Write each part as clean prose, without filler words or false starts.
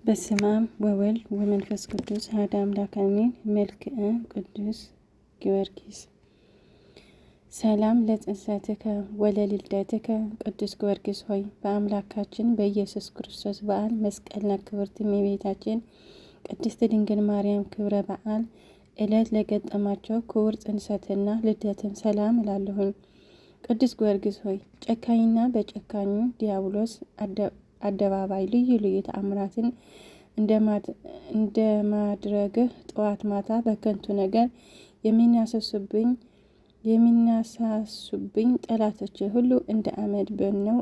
በስመ አብ ወወልድ ወመንፈስ ቅዱስ አሐዱ አምላክ አሜን። መልክአ ቅዱስ ጊዮርጊስ። ሰላም ለጽንሰትከ ወለልደትከ ቅዱስ ጊዮርጊስ ሆይ፣ በአምላካችን በኢየሱስ ክርስቶስ በዓል መስቀልና ክብርት እመቤታችን ቅድስት ድንግል ማርያም ክብረ በዓል ዕለት ለገጠማቸው ክቡር ጽንሰትና ልደትም ሰላም እላለሁኝ። ቅዱስ ጊዮርጊስ ሆይ፣ ጨካኝና በጨካኙ ዲያብሎስ አደባባይ ልዩ ልዩ ተአምራትን እንደማድረግህ ጠዋት ማታ በከንቱ ነገር የሚናሳሱብኝ ጠላቶች ሁሉ እንደ አመድ በነው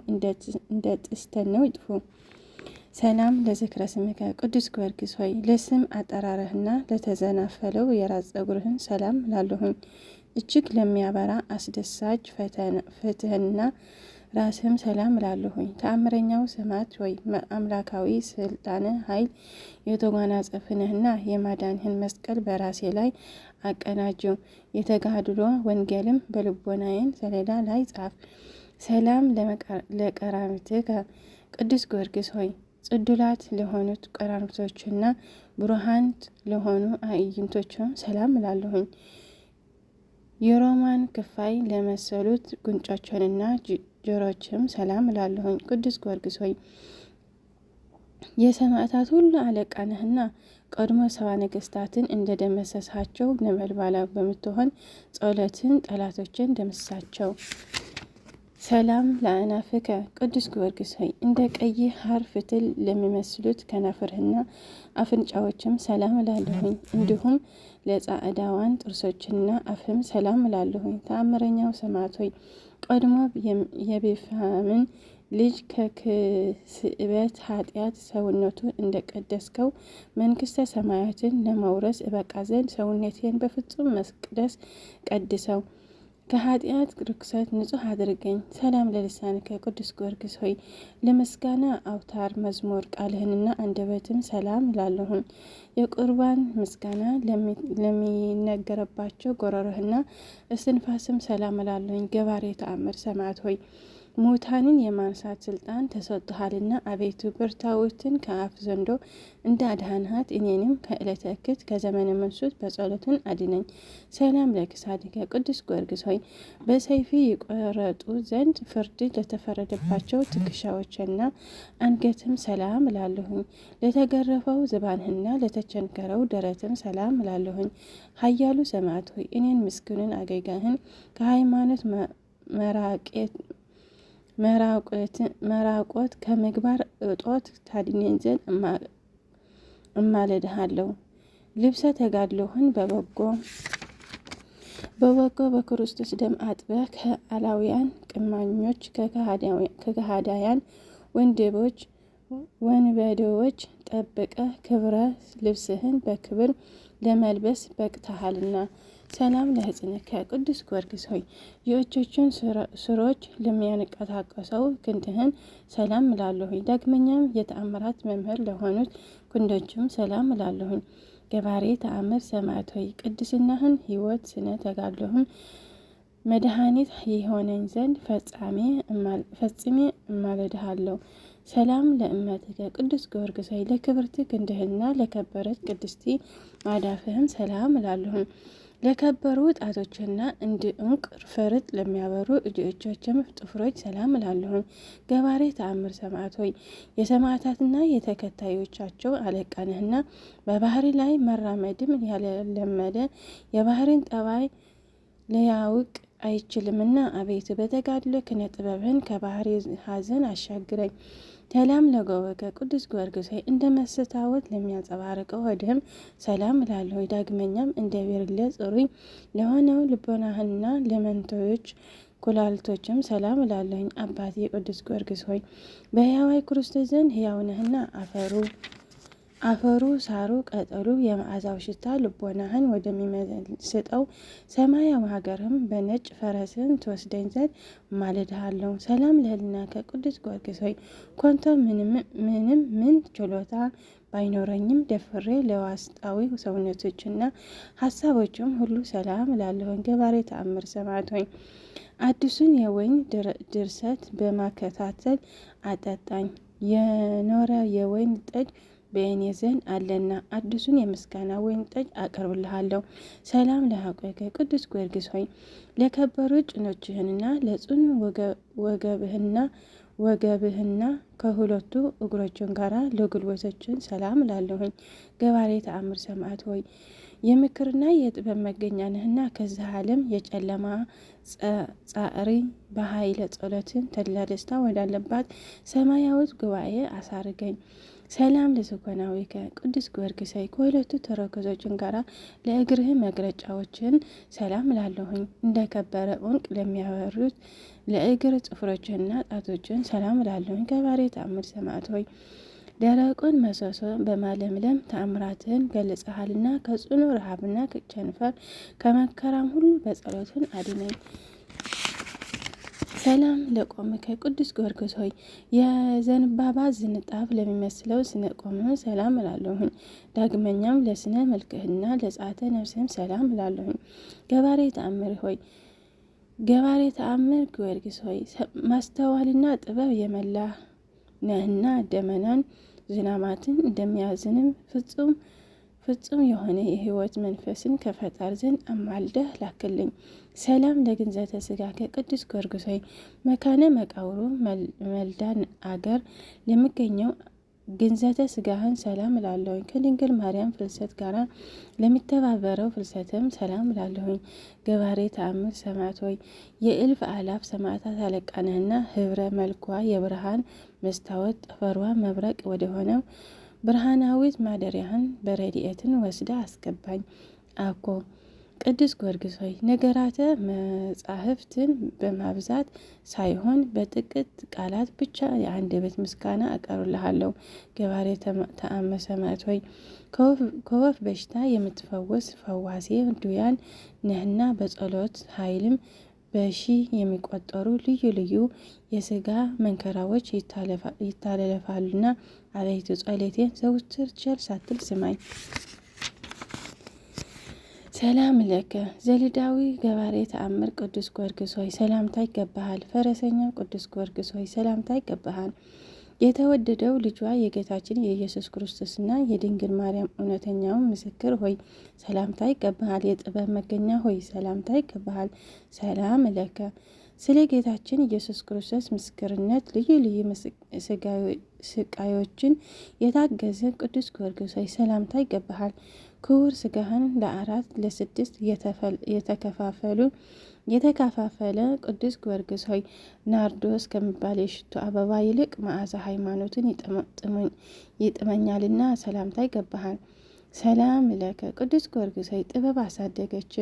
እንደ ጢስ ተነው ይጥፉ። ሰላም ለዝክረ ስምከ ቅዱስ ጊዮርጊስ ሆይ፣ ለስም አጠራርህና ለተዘናፈለው የራስ ጸጉርህን ሰላም ላለሁኝ። እጅግ ለሚያበራ አስደሳች ፍትህና ራስህም ሰላም እላለሁኝ። ተአምረኛው ሰማዕት ሆይ፣ አምላካዊ ስልጣነ ኃይል የተጎናጸፍንህና የማዳንህን መስቀል በራሴ ላይ አቀናጀው። የተጋድሎ ወንጌልም በልቦናዬን ሰሌዳ ላይ ጻፍ። ሰላም ለቀራንብትከ ቅዱስ ጊዮርጊስ ሆይ፣ ጽዱላት ለሆኑት ቀራንብቶችና ብሩሃንት ለሆኑ አዕይንቶችም ሰላም እላለሁኝ። የሮማን ክፋይ ለመሰሉት ጉንጮችንና ጆሮችም ሰላም እላለሁኝ። ቅዱስ ጊዮርጊስ ሆይ፣ የሰማዕታት ሁሉ አለቃ ነህና ቀድሞ ሰባ ነገስታትን እንደ ደመሰሳቸው ነበልባላ በምትሆን ጸሎትን ጠላቶችን ደምስሳቸው። ሰላም ለአናፍከ ቅዱስ ጊዮርጊስ ሆይ፣ እንደ ቀይ ሐር ፍትል ለሚመስሉት ከናፍርህና አፍንጫዎችም ሰላም እላለሁኝ። እንዲሁም ለጻዕዳዋን ጥርሶችና አፍህም ሰላም እላለሁኝ። ተአምረኛው ሰማዕት ሆይ፣ ቀድሞ የቤፋምን ልጅ ከክስእበት ኃጢአት ሰውነቱ እንደቀደስከው መንግስተ ሰማያትን ለመውረስ እበቃ ዘንድ ሰውነቴን በፍጹም መቅደስ ቀድሰው፣ ከኃጢአት ርኩሰት ንጹሕ አድርገኝ። ሰላም ለልሳንከ ቅዱስ ጊዮርጊስ ሆይ፣ ለምስጋና አውታር መዝሙር ቃልህንና አንደበትም ሰላም እላለሁኝ። የቁርባን ምስጋና ለሚነገረባቸው ጎረሮህና እስትንፋስም ሰላም እላለሁኝ። ገባሬ ተአምር ሰማዕት ሆይ፣ ሙታንን የማንሳት ስልጣን ተሰጥቶሃልና አቤቱ ብርታውትን ከአፍ ዘንዶ እንደ አድሃንሃት እኔንም ከዕለተ እክት ከዘመነ መንሱት በጸሎትን አድነኝ። ሰላም ለክሳድከ ቅዱስ ጊዮርጊስ ሆይ፣ በሰይፊ ይቆረጡ ዘንድ ፍርድ ለተፈረደባቸው ትከሻዎችና አንገትም ሰላም እላለሁኝ። ለተገረፈው ዝባንህና ለተቸንከረው ደረትም ሰላም እላለሁኝ። ኃያሉ ሰማዕት ሆይ፣ እኔን ምስኪኑን አገልጋይህን ከሃይማኖት መራቄት መራቆት ከምግባር እጦት ታድነኝ ዘንድ እማልድሃለሁ። ልብሰ ተጋድሎህን በበጎ በክርስቶስ ደም አጥበህ ከአላውያን ቅማኞች ከከሃዳያን ወንበዴዎች ጠብቀህ ክብረ ልብስህን በክብር ለመልበስ በቅተሃልና። ሰላም ለሕጽንከ ቅዱስ ጊዮርጊስ ሆይ፣ የእጆችን ስሮች ለሚያንቀሳቀሰው ክንድህን ሰላም እላለሁኝ። ዳግመኛም የተአምራት መምህር ለሆኑት ክንዶችም ሰላም እላለሁኝ። ገባሬ ተአምር ሰማዕት ሆይ፣ ቅድስናህን ሕይወት ስነ ተጋድሎህም መድኃኒት የሆነኝ ዘንድ ፈጽሜ እማልድሃለሁ። ሰላም ለእመትከ ቅዱስ ጊዮርጊስ ሆይ፣ ለክብርት ክንድህና ለከበረች ቅድስቲ ማዳፍህም ሰላም እላለሁኝ። ለከበሩ ጣቶችና እንደ እንቁ ፈርጥ ለሚያበሩ እጆችም ጥፍሮች ሰላም እላለሁኝ። ገባሬ ተአምር ሰማዕት ሆይ፣ የሰማዕታትና የተከታዮቻቸው አለቃ ነህና በባህሪ ላይ መራመድም ያለለመደ የባህሪን ጠባይ ሊያውቅ አይችልምና አቤቱ በተጋድሎ ክነ ጥበብህን ከባህሪ ሐዘን አሻግረኝ። ሰላም ለጎበከ ቅዱስ ጊዮርጊስ ሆይ፣ እንደ መስታወት ለሚያንጸባርቀው ሆድህም ሰላም እላለሁ። ዳግመኛም እንደ ብርሌ ጽሩይ ለሆነው ልቦናህና ለመንቶዎች ኩላሊቶችም ሰላም እላለሁኝ። አባቴ ቅዱስ ጊዮርጊስ ሆይ፣ በሕያዋይ ክርስቶስ ዘንድ ሕያው ነህና አፈሩ ሳሩ ቅጠሉ የመዓዛው ሽታ ልቦናህን ወደሚመስጠው ሰማያዊ ሀገርህም በነጭ ፈረስህን ትወስደኝ ዘንድ ማልድሃለሁ። ሰላም ለህሊናከ ቅዱስ ጊዮርጊስ ሆይ፣ ኮንቶ ምንም ምን ችሎታ ባይኖረኝም ደፍሬ ለዋስጣዊ ሰውነቶችና ሀሳቦችም ሁሉ ሰላም እላለሁኝ። ገባሬ ተአምር ሰማዕት ሆይ፣ አዲሱን የወይን ድርሰት በማከታተል አጠጣኝ። የኖረ የወይን ጠጅ በእኔ ዘንድ አለና አዲሱን የምስጋና ወይን ጠጅ አቀርብልሃለሁ። ሰላም ለሐቆከ ቅዱስ ጊዮርጊስ ሆይ፣ ለከበሩ ጭኖችህንና ለጽኑ ወገብህና ከሁለቱ እግሮችን ጋራ ለጉልበቶችን ሰላም እላለሁኝ። ገባሬ ተአምር ሰማዕት ሆይ፣ የምክርና የጥበብ መገኛ ነህና ከዚህ ዓለም የጨለማ ጻዕሪ በኃይለ ጸሎትን ተድላ ደስታ ወዳለባት ሰማያዊት ጉባኤ አሳርገኝ። ሰላም ለዝኮናዊከ ቅዱስ ጊዮርጊስ ሆይ፣ ከሁለቱ ተረከዞችን ጋራ ለእግርህ መግለጫዎችን ሰላም እላለሁኝ። እንደ ከበረ ዑንቅ ለሚያበሩት ለእግር ጽፍሮችንና ጣቶችን ሰላም እላለሁኝ። ገባሬ ተአምር ሰማዕት ሆይ፣ ደረቁን መሰሶ በማለምለም ተአምራትህን ገልጸሃልና ከጽኑ ረሃብና ቸነፈር ከመከራም ሁሉ በጸሎትን አድነኝ። ሰላም ለቆምከ ቅዱስ ጊዮርጊስ ሆይ፣ የዘንባባ ዝንጣፍ ለሚመስለው ስነ ቆምህ ሰላም እላለሁኝ። ዳግመኛም ለስነ መልክህና ለጻተ ነፍስህም ሰላም እላለሁኝ። ገባሬ ተአምር ሆይ፣ ገባሬ ተአምር ጊዮርጊስ ሆይ፣ ማስተዋልና ጥበብ የመላ ነህና ደመናን ዝናማትን እንደሚያዝንም ፍጹም ፍጹም የሆነ የሕይወት መንፈስን ከፈጣሪ ዘንድ አማልደህ ላክልኝ። ሰላም ለግንዘተ ስጋከ ቅዱስ ጊዮርጊስ ሆይ፣ መካነ መቃብሩ መልዳን አገር ለሚገኘው ግንዘተ ስጋህን ሰላም እላለሁኝ። ከድንግል ማርያም ፍልሰት ጋር ለሚተባበረው ፍልሰትም ሰላም እላለሁኝ። ገባሬ ተአምር ሰማዕት ሆይ፣ የእልፍ አላፍ ሰማዕታት አለቃ ነህና ህብረ መልኳ የብርሃን መስታወት ጠፈሯ መብረቅ ወደሆነው ብርሃናዊት ማደሪያህን በረድኤትን ወስዳ አስገባኝ። አኮ ቅዱስ ጊዮርጊስ ሆይ፣ ነገራተ መጻሕፍትን በማብዛት ሳይሆን በጥቂት ቃላት ብቻ የአንደበት ምስጋና አቀርብልሃለሁ። ገባሬ ተአምር ሰማዕት ሆይ፣ ከወፍ በሽታ የምትፈውስ ፈዋሴ ድውያን ነህና በጸሎት ኃይልም በሺህ የሚቆጠሩ ልዩ ልዩ የስጋ መንከራዎች ይታለፋሉና አቤቱ ጸሎቴን ዘውትር ቸል ሳትል ስማኝ። ሰላም ለከ ዘልዳዊ ገባሬ ተአምር ቅዱስ ጊዮርጊስ ሆይ፣ ሰላምታ ይገባሃል። ፈረሰኛው ቅዱስ ጊዮርጊስ ሆይ፣ ሰላምታ ይገባሃል። የተወደደው ልጇ የጌታችን የኢየሱስ ክርስቶስና የድንግል ማርያም እውነተኛውን ምስክር ሆይ፣ ሰላምታ ይገባሃል። የጥበብ መገኛ ሆይ፣ ሰላምታ ይገባሃል። ሰላም ለከ ስለ ጌታችን ኢየሱስ ክርስቶስ ምስክርነት ልዩ ልዩ ስቃዮችን የታገዘ ቅዱስ ጊዮርጊስ ሆይ፣ ሰላምታ ይገባሃል። ክቡር ስጋህን ለአራት ለስድስት የተከፋፈሉ የተከፋፈለ ቅዱስ ጊዮርጊስ ሆይ፣ ናርዶስ ከሚባል የሽቱ አበባ ይልቅ መዓዛ ሃይማኖትን ይጥመኛልና ሰላምታ ይገባሃል። ሰላም ለከ ቅዱስ ጊዮርጊስ ሆይ፣ ጥበብ አሳደገች፣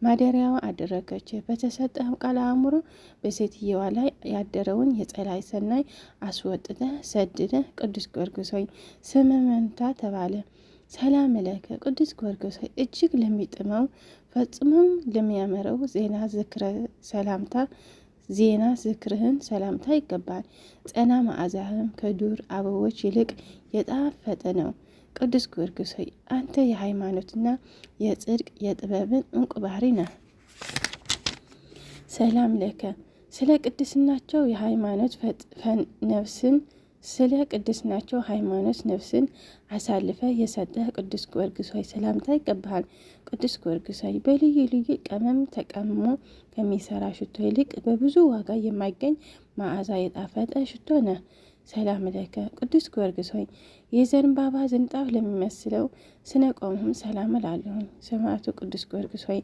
ማደሪያዋ አደረገች። በተሰጠህም ቃል አእምሮ በሴትየዋ ላይ ያደረውን የጸላይ ሰናይ አስወጥተህ ሰድደህ ቅዱስ ጊዮርጊስ ሆይ፣ ስምህ መንታ ተባለ። ሰላም ለከ ቅዱስ ጊዮርጊስ ሆይ፣ እጅግ ለሚጥመው ፈጽሞም ለሚያምረው ዜና ዝክረ ሰላምታ ዜና ዝክርህን ሰላምታ ይገባል። ጸና መዓዛህም ከዱር አበቦች ይልቅ የጣፈጠ ነው። ቅዱስ ጊዮርጊስ ሆይ፣ አንተ የሃይማኖትና የጽድቅ የጥበብን እንቁ ባህሪ ነህ። ሰላም ለከ ስለ ቅድስናቸው የሃይማኖት ነፍስን ስለ ቅድስናቸው ሃይማኖት ነፍስን አሳልፈ የሰጠህ ቅዱስ ጊዮርጊስ ሆይ፣ ሰላምታ ይገባሃል። ቅዱስ ጊዮርጊስ ሆይ፣ በልዩ ልዩ ቅመም ተቀምሞ ከሚሰራ ሽቶ ይልቅ በብዙ ዋጋ የማይገኝ መዓዛ የጣፈጠ ሽቶ ነህ። ሰላም ለከ ቅዱስ ጊዮርጊስ ሆይ፣ የዘንባባ ዝንጣፍ ለሚመስለው ስነ ቆምህም ሰላም እላለሁኝ። ሰማዕቱ ቅዱስ ጊዮርጊስ ሆይ፣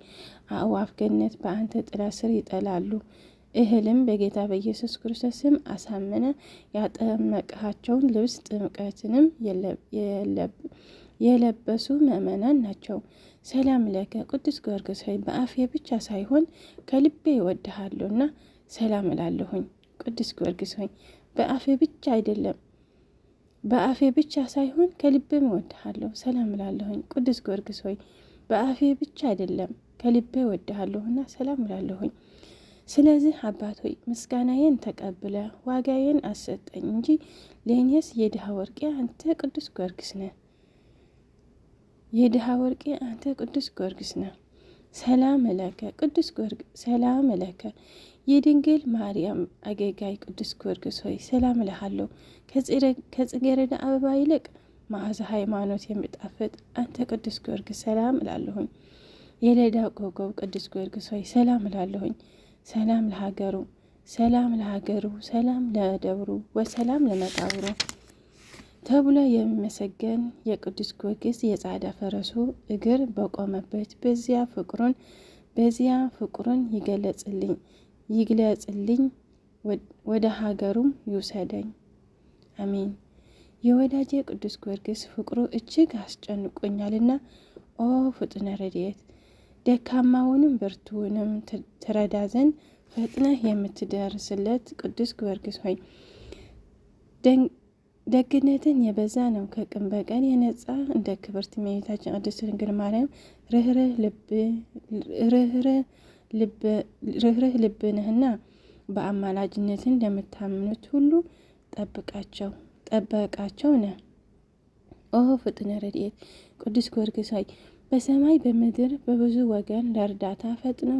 አእዋፍ ገነት በአንተ ጥላ ስር ይጠላሉ። እህልም በጌታ በኢየሱስ ክርስቶስ ስም አሳምነ ያጠመቅሃቸውን ልብስ ጥምቀትንም የለበሱ ምእመናን ናቸው። ሰላም ለከ ቅዱስ ጊዮርጊስ ሆይ፣ በአፌ ብቻ ሳይሆን ከልቤ እወድሃለሁና ሰላም እላለሁኝ። ቅዱስ ጊዮርጊስ ሆይ፣ በአፌ ብቻ አይደለም በአፌ ብቻ ሳይሆን ከልቤም እወድሃለሁ ሰላም እላለሁኝ። ቅዱስ ጊዮርጊስ ሆይ፣ በአፌ ብቻ አይደለም ከልቤ እወድሃለሁና ሰላም እላለሁኝ። ስለዚህ አባት ሆይ፣ ምስጋናዬን ተቀብለ ዋጋዬን አሰጠኝ እንጂ ለእኔስ የድሃ ወርቄ አንተ ቅዱስ ጊዮርጊስ ነህ። የድሃ ወርቄ አንተ ቅዱስ ጊዮርጊስ ነህ። ሰላም ለከ ቅዱስ ጊዮርጊስ ሰላም ለከ የድንግል ማርያም አገልጋይ ቅዱስ ጊዮርጊስ ሆይ፣ ሰላም እልሃለሁ። ከጽጌረዳ አበባ ይልቅ መዓዛ ሃይማኖት የሚጣፍጥ አንተ ቅዱስ ጊዮርጊስ ሰላም እላለሁኝ። የሌዳው ኮከብ ቅዱስ ጊዮርጊስ ሆይ ሰላም እላለሁኝ። ሰላም ለሀገሩ፣ ሰላም ለሀገሩ፣ ሰላም ለደብሩ ወሰላም ለመቃብሩ ተብሎ የሚመሰገን የቅዱስ ጊዮርጊስ የጻዳ ፈረሱ እግር በቆመበት በዚያ ፍቅሩን ይግለጽልኝ፣ ወደ ሀገሩም ይውሰደኝ። አሜን። የወዳጄ ቅዱስ ጊዮርጊስ ፍቅሩ እጅግ አስጨንቆኛልና፣ ኦ ፍጡነ ረድኤት፣ ደካማውንም ብርቱውንም ትረዳ ዘንድ ፈጥነህ የምትደርስለት ቅዱስ ጊዮርጊስ ሆይ፣ ደግነትን የበዛ ነው። ከቅን በቀል የነጻ እንደ ክብርት እመቤታችን ቅድስት ድንግል ማርያም ርህርህ ልብ ነህና በአማላጅነትን ለምታምኑት ሁሉ ጠብቃቸው ጠበቃቸው ነህ። ኦ ፍጡነ ረድኤት ቅዱስ ጊዮርጊስ ሆይ፣ በሰማይ በምድር በብዙ ወገን ለእርዳታ ፈጥነው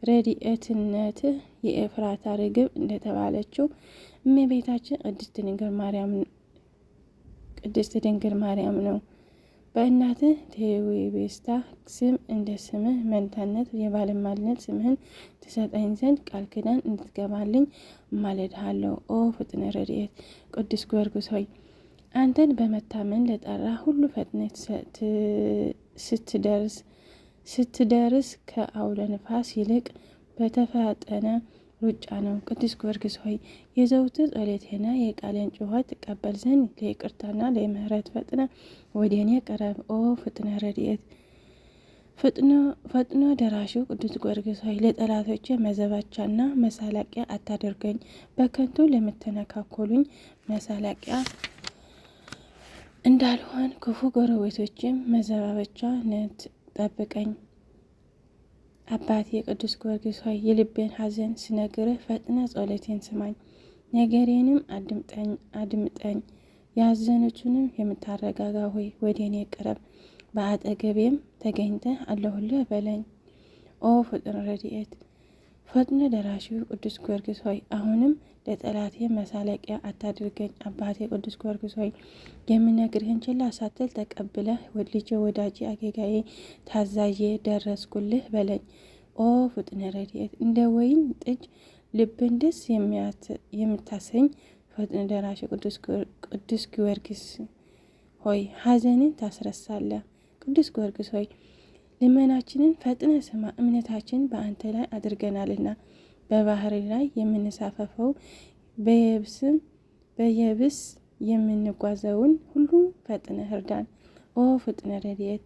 ረድኤትነት የኤፍራታ ርግብ እንደተባለችው እመቤታችን ቅድስት ድንግል ማርያም ነው። በእናትህ ቴዎቤስታ ስም እንደ ስምህ መንታነት የባለሟልነት ስምህን ትሰጠኝ ዘንድ ቃል ኪዳን እንድትገባልኝ እማልድሃለሁ። ኦ ፍጡነ ረድኤት ቅዱስ ጊዮርጊስ ሆይ፣ አንተን በመታመን ለጠራ ሁሉ ፈጥነህ ስትደርስ ከአውለ ንፋስ ይልቅ በተፋጠነ ሩጫ ነው። ቅዱስ ጊዮርጊስ ሆይ፣ የዘውትር ጸሎቴና የቃሌን ጩኸት ትቀበል ዘንድ ለይቅርታና ለምህረት ፈጥነህ ወደ እኔ ቅረብ። ኦ ፍጡነ ረድኤት ፈጥኖ ደራሹ ቅዱስ ጊዮርጊስ ሆይ፣ ለጠላቶቼ መዘባቻና መሳለቂያ አታድርገኝ። በከንቱ ለምተነካኮሉኝ መሳለቂያ እንዳልሆን ክፉ ጎረቤቶችም መዘባበቻነት ጠብቀኝ። አባቴ ቅዱስ ጊዮርጊስ ሆይ፣ የልቤን ሐዘን ስነግርህ ፈጥነህ ጸሎቴን ስማኝ፣ ነገሬንም አድምጠኝ። ያዘኑትንም የምታረጋጋ ሆይ፣ ወደ እኔ ቅረብ፣ በአጠገቤም ተገኝተህ አለሁልህ በለኝ። ኦ ፍጡነ ረድኤት ፈጥኖ ደራሹ ቅዱስ ጊዮርጊስ ሆይ፣ አሁንም ለጠላቴ መሳለቂያ አታድርገኝ። አባቴ ቅዱስ ጊዮርጊስ ሆይ፣ የምነግርህን ችላ ሳትል ተቀብለህ ልጄ፣ ወዳጄ፣ አገልጋዬ፣ ታዛዤ ደረስኩልህ በለኝ። ኦ ፍጡነ ረድኤት እንደ ወይን ጠጅ ልብን ደስ የምታሰኝ ፈጥኖ ደራሽ ቅዱስ ጊዮርጊስ ሆይ፣ ሐዘንን ታስረሳለህ። ቅዱስ ጊዮርጊስ ሆይ፣ ልመናችንን ፈጥነህ ስማ፣ እምነታችን በአንተ ላይ አድርገናልና። በባህር ላይ የምንሳፈፈው በየብስ የምንጓዘውን ሁሉ ፈጥነህ እርዳን። ኦ ፍጡነ ረድኤት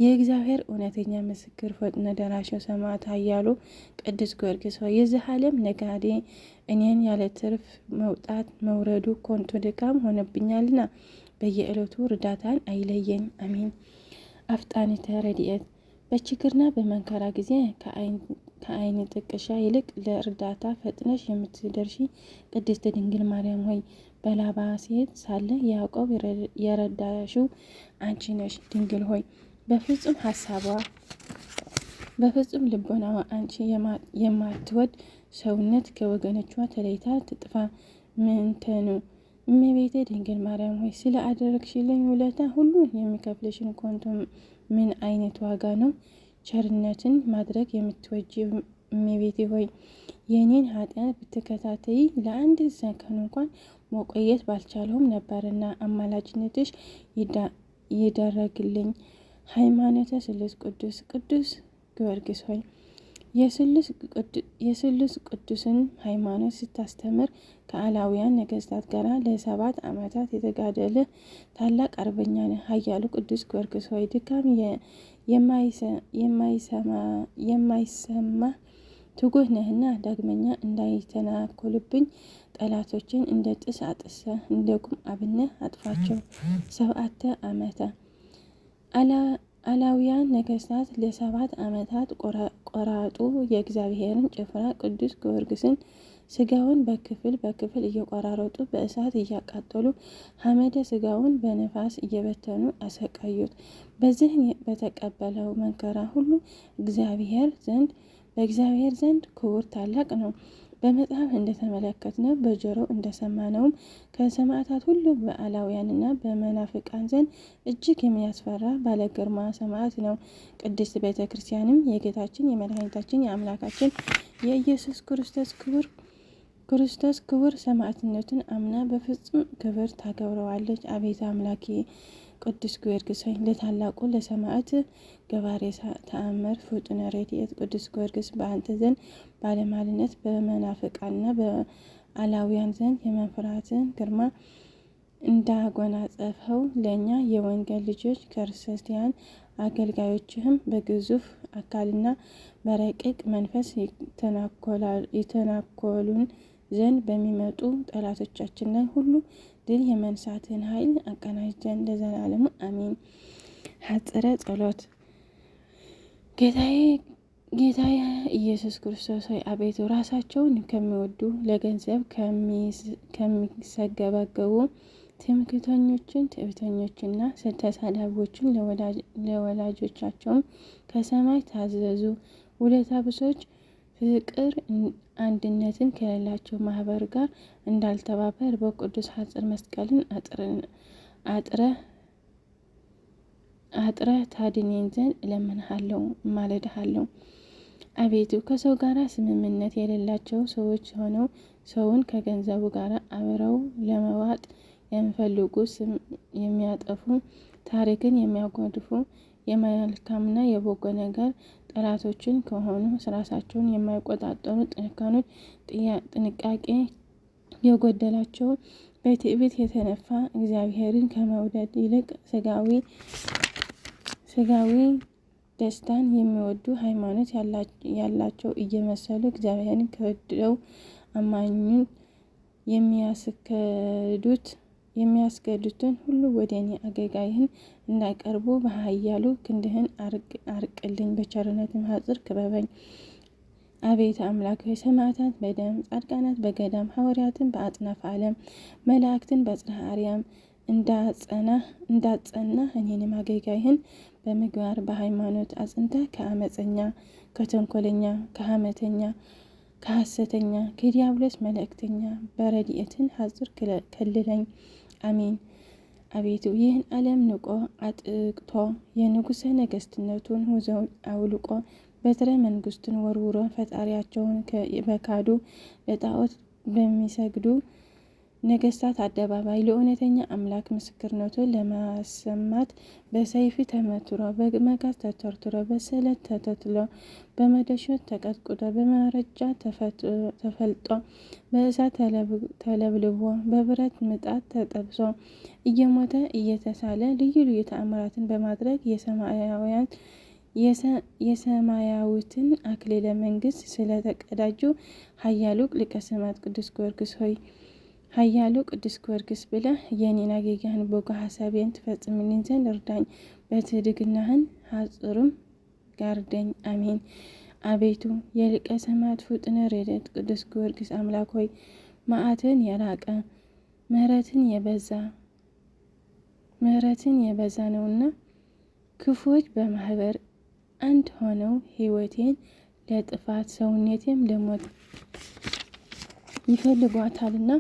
የእግዚአብሔር እውነተኛ ምስክር ፈጥነ ደራሽ ሰማዕት ኃያሉ ቅዱስ ጊዮርጊስ ሆይ፣ የዚህ ዓለም ነጋዴ እኔን ያለ ትርፍ መውጣት መውረዱ ከንቱ ድካም ሆነብኛልና በየዕለቱ እርዳታን አይለየኝ። አሜን። አፍጣኒተ ረድኤት በችግርና በመከራ ጊዜ ከዓይን ጥቅሻ ይልቅ ለእርዳታ ፈጥነሽ የምትደርሺ ቅድስት ድንግል ማርያም ሆይ፣ በላባ ሴት ሳለ ያዕቆብ የረዳሽው አንቺ ነሽ። ድንግል ሆይ፣ በፍጹም ሀሳቧ በፍጹም ልቦናዋ አንቺ የማትወድ ሰውነት ከወገኖቿ ተለይታ ትጥፋ። ምንተኑ እመቤቴ ድንግል ማርያም ሆይ፣ ስለ አደረግሽልኝ ውለታ ሁሉ የሚከፍልሽን ኮንቶ ምን አይነት ዋጋ ነው? ቸርነትን ማድረግ የምትወጂ እመቤቴ ሆይ፣ የእኔን ኃጢአት ብትከታተይ ለአንድ ሰከንድ እንኳን መቆየት ባልቻለሁም ነበርና አማላጅነትሽ ይደረግልኝ። ሃይማኖተ ስሉስ ቅዱስ ቅዱስ ጊዮርጊስ ሆይ፣ የስሉስ ቅዱስን ሃይማኖት ስታስተምር ከአላውያን ነገስታት ጋር ለ7 ዓመታት የተጋደለ ታላቅ አርበኛ ነህ። ኃያሉ ቅዱስ ጊዮርጊስ ሆይ፣ ድካም የማይሰማ ትጉህ ነህና ዳግመኛ እንዳይተናኮልብኝ ጠላቶችን እንደ ጢስ አጥሰህ እንደ ጉም አብነህ አጥፋቸው። 7 ዓመተ አላውያን ነገስታት ለ7 ዓመታት ቆራጡ የእግዚአብሔርን ጭፍራ ቅዱስ ጊዮርጊስን ስጋውን በክፍል በክፍል እየቆራረጡ በእሳት እያቃጠሉ ሐመደ ስጋውን በነፋስ እየበተኑ አሰቃዩት። በዚህ በተቀበለው መከራ ሁሉ እግዚአብሔር ዘንድ በእግዚአብሔር ዘንድ ክቡር ታላቅ ነው። በመጽሐፍ እንደተመለከትነው በጆሮ እንደሰማነውም ከሰማዕታት ሁሉ በአላውያንና በመናፍቃን ዘንድ እጅግ የሚያስፈራ ባለግርማ ሰማዕት ነው። ቅድስት ቤተ ክርስቲያንም የጌታችን የመድኃኒታችን የአምላካችን የኢየሱስ ክርስቶስ ክቡር ሰማዕትነቱን አምና በፍጹም ክብር ታከብረዋለች። አቤት አምላኬ ቅዱስ ጊዮርጊስ ሆይ፣ ለታላቁ ለሰማዕት ገባሬ ተአምር ፍጡነ ረድኤት ቅዱስ ጊዮርጊስ በአንተ ዘንድ ባለሟልነት በመናፍቃንና በአላውያን ዘንድ የመፍራትን ግርማ እንዳጎናጸፈው ለእኛ የወንጌል ልጆች ክርስቲያን አገልጋዮችህም በግዙፍ አካልና በረቂቅ መንፈስ የተናኮሉን ዘንድ በሚመጡ ጠላቶቻችን ላይ ሁሉ ድል የመንሳትን ኃይል አቀናጀን ለዘላለሙ አሜን። ሐጽረ ጸሎት። ጌታዬ ጌታዬ ኢየሱስ ክርስቶስ ሆይ፣ አቤቱ ራሳቸውን ከሚወዱ፣ ለገንዘብ ከሚሰገበገቡ ትምክህተኞችን፣ ትዕቢተኞችና ተሳዳቢዎችን፣ ለወላጆቻቸውም ከሰማይ ታዘዙ ውለታ ቢሶች፣ ፍቅር አንድነትን ከሌላቸው ማህበር ጋር እንዳልተባበር በቅዱስ ሐጽር መስቀልን አጥረህ ታድነኝ ዘንድ እለምንሃለሁ፣ እማልድሃለሁ። አቤቱ ከሰው ጋር ስምምነት የሌላቸው ሰዎች ሆነው ሰውን ከገንዘቡ ጋር አብረው ለመዋጥ የሚፈልጉ፣ ስም የሚያጠፉ፣ ታሪክን የሚያጎድፉ፣ የመልካምና የበጎ ነገር ጠላቶችን ከሆኑ፣ ራሳቸውን የማይቆጣጠሩ ጨካኞች፣ ጥንቃቄ የጎደላቸው፣ በትዕቢት የተነፋ፣ እግዚአብሔርን ከመውደድ ይልቅ ስጋዊ ደስታን የሚወዱ፣ ሃይማኖት ያላቸው እየመሰሉ እግዚአብሔርን ክደው አማኙን የሚያስገዱትን ሁሉ ወደ እኔ አገልጋይህን እንዳይቀርቡ በኃያሉ ክንድህን አርቅልኝ፣ በቸርነትህም ሐጽር ክበበኝ። አቤት አምላክ ሆይ፣ ሰማዕታት በደም፣ ጻድቃናት በገዳም፣ ሐዋርያትን በአጽናፈ ዓለም፣ መላእክትን በጽርሐ አርያም እንዳጸና እኔንም አገልጋይህን በምግባር በሃይማኖት አጽንተህ ከአመፀኛ፣ ከተንኮለኛ፣ ከሀመተኛ፣ ከሐሰተኛ፣ ከዲያብሎስ መልእክተኛ በረድኤትን ሐጹር ከልለኝ። አሜን። አቤቱ ይህን ዓለም ንቆ አጥቅቶ የንጉሠ ነገስትነቱን ዘውድ አውልቆ በትረ መንግስቱን ወርውሮ ፈጣሪያቸውን በካዱ፣ ለጣዖት በሚሰግዱ ነገስታት አደባባይ ለእውነተኛ አምላክ ምስክርነቱን ለማሰማት በሰይፍ ተመትሮ፣ በመጋዝ ተተርትሮ፣ በስለት ተተትሎ፣ በመዶሻ ተቀጥቅጦ፣ በመረጃ ተፈልጦ፣ በእሳት ተለብልቦ፣ በብረት ምጣድ ተጠብሶ፣ እየሞተ እየተሳለ ልዩ ልዩ ተአምራትን በማድረግ የሰማያዊትን አክሊለ መንግስት ስለተቀዳጁ ኃያሉ ሊቀ ሰማዕት ቅዱስ ጊዮርጊስ ሆይ፣ ኃያሉ ቅዱስ ጊዮርጊስ ብለህ የኔን አገልጋይህን በጎ ሀሳቤን ትፈጽምልኝ ዘንድ እርዳኝ፣ በትድግናህን ሐጽርም ጋርደኝ። አሜን። አቤቱ የሊቀ ሰማዕት ፍጡነ ረድኤት ቅዱስ ጊዮርጊስ አምላክ ሆይ፣ መዓትን የራቀ ምሕረትን የበዛ ነውና ክፉዎች በማህበር አንድ ሆነው ሕይወቴን ለጥፋት ሰውነቴም ለሞት ይፈልጓታልና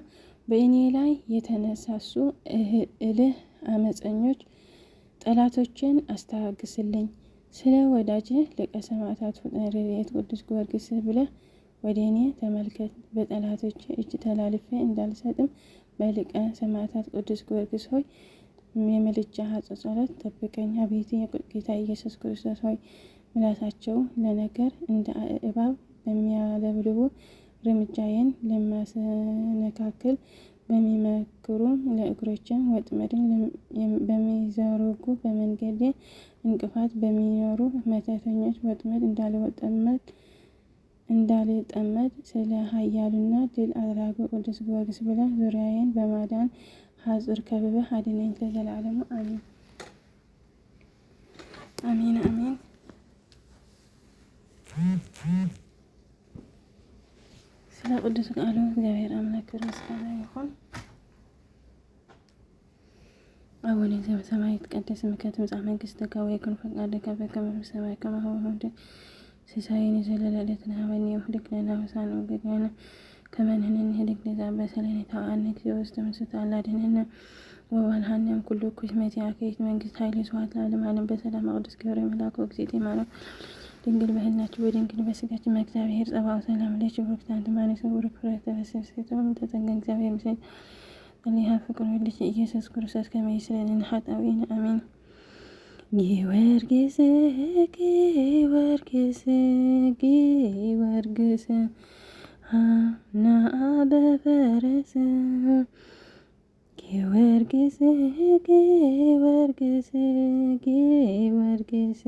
በእኔ ላይ የተነሳሱ እልህ አመፀኞች ጠላቶችን አስታግስልኝ። ስለ ወዳጅህ ሊቀ ሰማዕታት ፍጡነ ረድኤት ቅዱስ ጊዮርጊስ ብለህ ወደ እኔ ተመልከት። በጠላቶች እጅ ተላልፌ እንዳልሰጥም በሊቀ ሰማዕታት ቅዱስ ጊዮርጊስ ሆይ የምልጃ ጸሎት ጠብቀኝ። አቤቱ ጌታ ኢየሱስ ክርስቶስ ሆይ፣ ምላሳቸው ለነገር እንደ እባብ በሚያለብልቡ፣ እርምጃዬን ለማሰነካክል በሚመክሩ፣ ለእግሮቼም ወጥመድን በሚዘረጉ፣ በመንገዴ እንቅፋት በሚኖሩ መተተኞች ወጥመድ እንዳልጠመድ ስለ ኃያሉና ድል አድራጊው ቅዱስ ጊዮርጊስ ብለህ ዙሪያዬን በማዳን ሐጹር ከብበህ አድነኝ። ለዘላለሙ አሜን፣ አሜን፣ አሜን። ስለ ቅዱስ ቃሉ እግዚአብሔር አምላክ ምስጋና ይሁን። አቡነ ዘበሰማያት ይትቀደስ ስምከ ትምጻእ መንግስትከ ወይኩን ፈቃድከ በከመ በሰማይ ከማሁ በምድር። ሲሳየነ ዘለለ ዕለትነ ሀበነ ዮም ኅድግ ለነ አበሳነ ወጌጋየነ ከመንህንን ህልግ ለዛበሰለኒ ታዋነ ጊዜ ውስጥ ምስት አላድህንነ ወባልሃንም ኩሉ ኩሽ መቲያ ከይት መንግስት ኃይል ስብሐት ለዓለመ ዓለም በሰላም ቅዱስ ገብርኤል መልአክ ወእግዝእትየ ማርያም ድንግል በህልናችሁ ወድንግል በስጋችን እግዚአብሔር ጸባኦት ሰላም ለኪ ቡርክት አንቲ እምአንስት ወቡሩክ ፍሬ ከርሥኪ ተጸጋ እግዚአብሔር ምስሌኪ ጸልዪ ፍቅር ወልድኪ ኢየሱስ ክርስቶስ ከመ ይስረይ ኃጣውኢነ አሜን። ጊዮርጊስ ጊዮርጊስ ጊዮርጊስ ና በፈረስ ጊዮርጊስ ጊዮርጊስ ጊዮርጊስ።